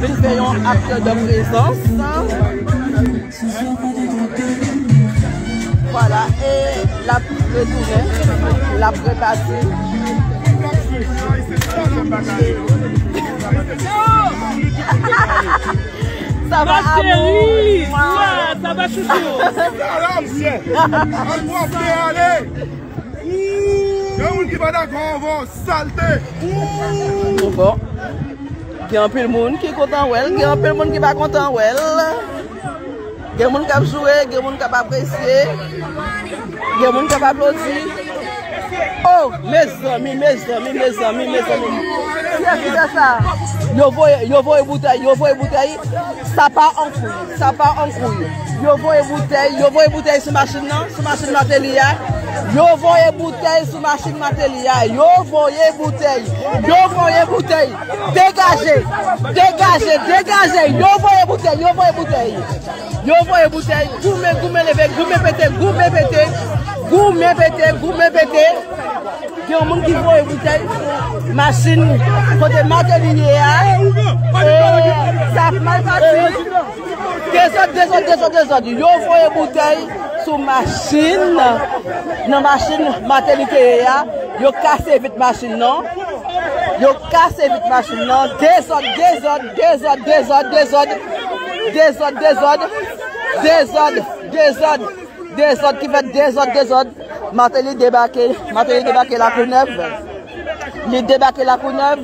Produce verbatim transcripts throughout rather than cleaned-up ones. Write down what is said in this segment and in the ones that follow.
Vin fè yon acte de présence. Vwala, e l ap retounen, l ap repati. Ça va, amour? Chérie, ça va, chouchou? Sa va, m byen. An pwòp, ale. Gen moun ki pa dakò avè w, salte. Bon. Gen anpil moun ki kontan wè l, gen anpil moun ki pa kontan wè l. Gen moun k ap joure, gen moun k ap apresye, gen moun k ap aplodi. Oh, mezanmi, mezanmi, mezanmi, mezanmi. Kiyès ki fè sa? Yo voye, yo voye boutèy, yo voye boutèy. Sa pa an kouy, sa pa an kouy. Yo voye boutèy, yo voye boutèy sou machin nan, sou machin Martelly a. Yo voye boutèy sou machin Martelly a. Yo voye boutèy, yo voye boutèy. Degaje, degaje, degaje. Yo voye boutèy, yo voye boutèy. Yo voye boutèy, goumen, goumen leve, goumen pete, goumen pete. Goumen pete, goumen pete. Gen yon moun ki voye boutèy sou machin kote Martelly ye a. E, sa ap mal pase. Dezòd, dezòd, dezòd, dezòd. Yo voye boutèy sou machin, nan machin Martelly te ye a. Yo kase vit machin nan. Yo kase vit machin nan. Dezòd, dezòd, dezòd, dezòd, dezòd. Dezòd, dezòd, dezòd, dezòd. Dezòd ki fèt, dezòd, dezòd. Martelly debake, Martelly debake Lakounèv. Li debake Lakounèv.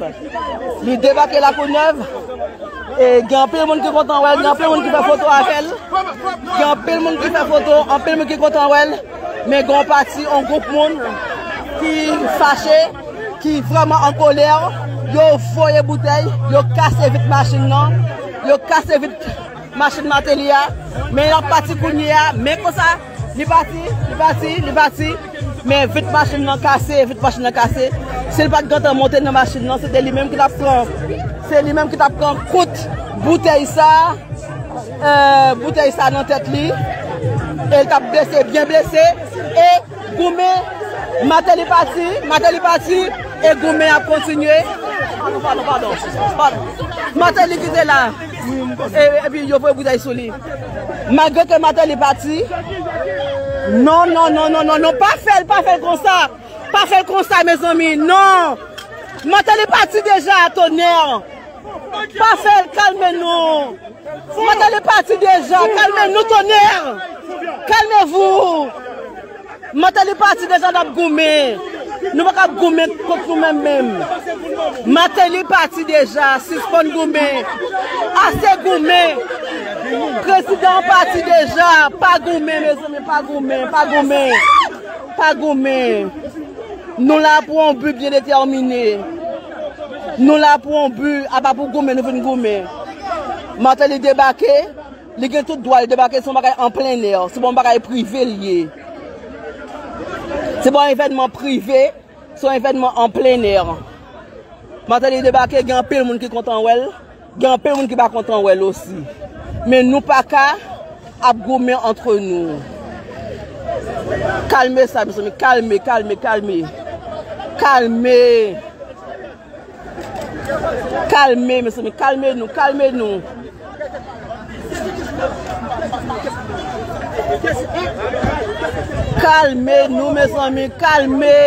Li debake Lakounèv. E gen anpil moun ki kontan wè l, gen anpil moun ki fè foto avè l. Gen anpil moun ki fè foto, anpil moun ki kontan wè l. Men gen yon pati, yon gwoup moun ki fache, ki vrèman an kolè. Yo voye boutèy, yo kase vit machin nan, yo kase vit machin Martelly a, men l ap pati kounye a, men konsa, li pati, li pati, li pati, men vit machin nan kase, vit machin nan kase. Si l pa t gentan monte nan machin nan, se te li menm ki t ap pran, se li menm ki t ap pran kout boutèy sa, euh, boutèy sa nan tèt li, e l t ap blese, byen blese, e goumen, Martelly pati, Martelly pati, e goumen ap kontinye. Padon, padon, padon, padon. Martelly ki te la. E, epi yo voye boutèy sou li. Malgre ke Martelly pati. Non, non, non, non, non, non, pa fè l, pa fè l konsa. Pa fè l konsa, mezanmi, non. Martelly pati deja, tonè. Pa fè l, kalme nou. Martelly pati deja, kalme nou, tonè. Kalmevou. Martelly pati deja, n ap goumen. Nou pa kab goumen kont nou menm menm. Martelly pati deja, sispann goumen. Ase goumen. Prezidan an pati deja, pa goumen, mezanmi, pa goumen, pa goumen. Pa goumen. Nou la pou yon bi byen detèmine. Nou la pou yon bi, apa pou goumen, nou vin goumen. Martelly debake. Li gen tout dwa, li debake, se yon bagay an plen è, se pa yon bagay prive li ye. Se pa yon evènman prive, se yon evènman an plen è. Martelly debake, gen anpil moun ki kontan wè l, gen anpil moun ki pa kontan wè l osi. Men nou pa ka ap goumen antre nou. Kalme sa, mezanmi, kalme, kalme, kalme. Kalme. Kalme, mezanmi, kalme nou, kalme nou. Kalme nou, mezanmi, kalme.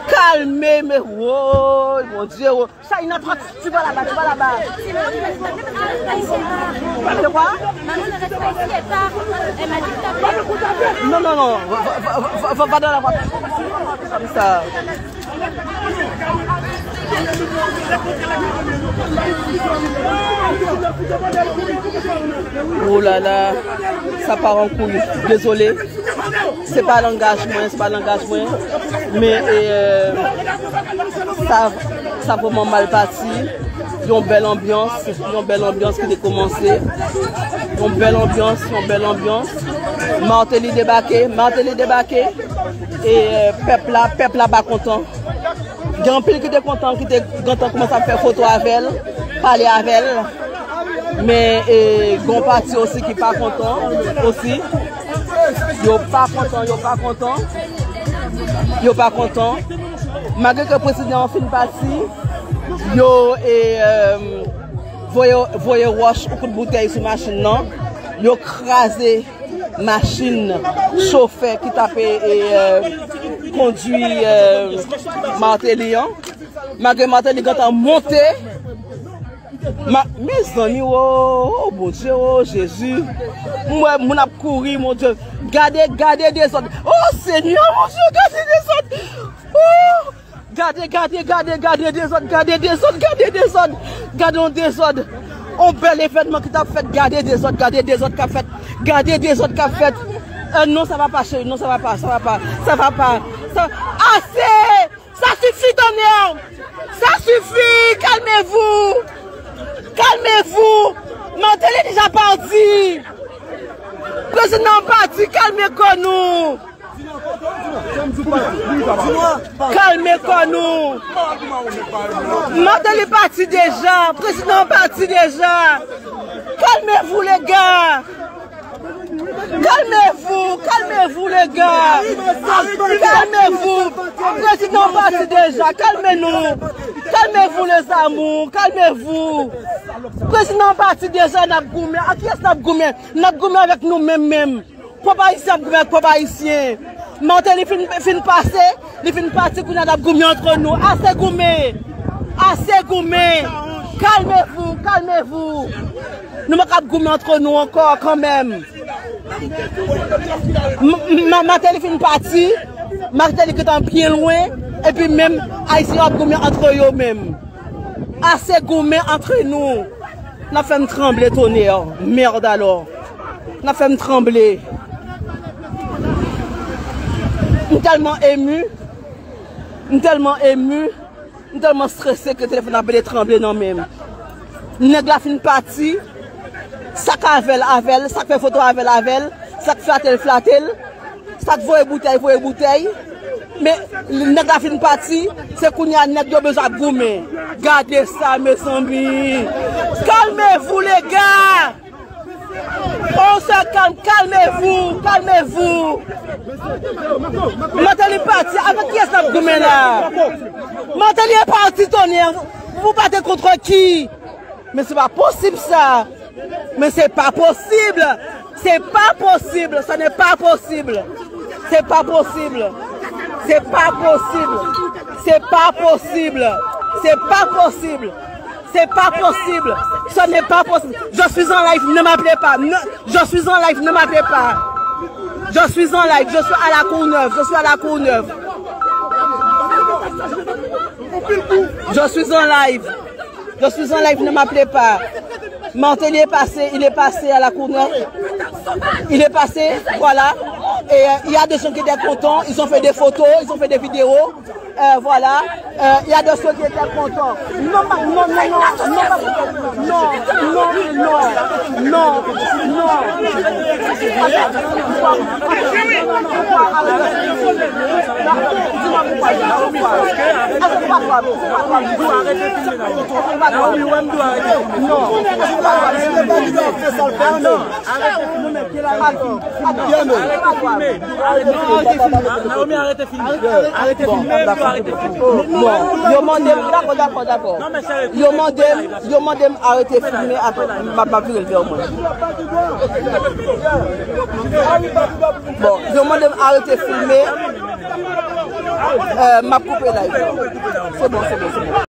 Kalme, me, woy, Bondye, woy. China trente, tu vas là-bas, tu vas là-bas. De quoi? Non, non, non, va, va, va, va, va dans la voiture. Comme ça. Oh là là, sa pa an kouy. Dezole. Se pa langaj mwen, se pa langaj mwen. Men, e, sa, sa vrèman mal pati. Yon bèl anbyans, yon bèl anbyans ki te kòmanse. Yon bèl anbyans, yon bèl anbyans. Martelly debake, Martelly debake. E, e, pèp la, pèp la pa kontan. Gen anpil ki te kontan, ki te gentan kòmanse ap fè foto avè l, pale avè l. Men, e, gen yon pati osi ki pa kontan osi. Yo pa kontan, yo pa kontan. Yo pa kontan. Malgre ke prezidan an fin pati, Yo e, e, voye, voye wòch ou kout boutèy sou machin nan. Yo kraze machin chofè ki t ap e, e, e, kondui, e, Martelly an. Malgre Martelly gentan monte. Ma, mezanmi, o, o, Bondye, o, Jezi. M wè moun ap kouri, Bondye. Gade, gade dezòd. O, Senyè, Bondye, gade dezòd. O, gade, gade, gade, gade dezòd, gade dezòd, gade dezòd. Gade yon dezòd. On bèl evènman ki t ap fèt. Gade dezòd, gade dezòd k ap fèt. Gade dezòd k ap fèt. Euh, non, sa va pa, cheri. Non, sa va pa, sa va pa. Sa va pa. Sa, ase! Ça suffit, tonnerre! Ça suffit! Calmez-vous! Calmez-vous! Martelly déjà parti! Président parti, calmez-vous! Calmez-vous! Martelly parti déjà! Président parti déjà! Calmez-vous, les gars! Calmez-vous, calmez-vous, les gars. Calmez-vous. Président parti déjà. Calmez-nous. Calmez-vous, les amours. Calmez-vous. Président parti déjà, n ap goumen. Ak kiyès n ap goumen? N ap goumen avèk nou menm menm. Pèp ayisyen ap goumen ak pèp ayisyen. Martelly fin, fin pase, li fin pati, kounye a n ap goumen antre nou. Ase goumen! Ase goumen! Calmez-vous, calmez-vous! Nou pa kab goumen antre nou ankò kanmenm. M, m, Martelly fin pati, Martelly gentan byen lwen, epi menm Ayisyen yo ap goumen antre yo menm. Ase goumen antre nou. N ap fè m tranble, tonnerre. Merde alors. N ap fè m tranble. M tèlman emu. M tèlman emu. M tèlman strese ke telefòn ap rele tranble nan men m. Nèg la fin pati. Sa k avè l, avè l. Sa k fè foto avè l, avè l. Sa k flate l, flate l. Sa k voye boutèy, voye boutèy. Men nèg la fin pati, se kounye a nèg yo bezwen ap goumen. Gade sa, mezanmi. Calmez-vous, les gars. On se calme, calmez-vous, calmez-vous. Martelly pati, avèk kiyès n ap goumen la? Martelly est parti, tonnerre. Vous vous battez contre qui? Men se pa posib sa. Men se pa posib. Se pa posib. Ce n'est pas possible. C'est pas possible. C'est pas possible. C'est pas possible. C'est pas possible. C'est pas possible. Ce n'est pas possible. Je suis en live, ne m'appelez pas. Ne, je suis en live, ne m'appelez pas. Je suis en live, je suis à la Courneuve, je suis à la Courneuve. Je suis en live. Je suis en live, ne m'appelez pas. Martelly est passé, il est passé à la Courneuve. Il est passé, voilà. Et euh, il y a des gens qui étaient contents, ils ont fait des photos, ils ont fait des vidéos. Euh, voilà. Euh, il y a des gens qui étaient contents. Non, non, non, non, non, non, non, non, non, non. Bon, yo mande m, dakò, dakò, dakò. Yo mande m, yo mande m arete filme, apre m ap, m ap vire l vè mwen. Bon, yo mande m arete filme, euh, m ap koupe live. Se bon, se bon, se bon.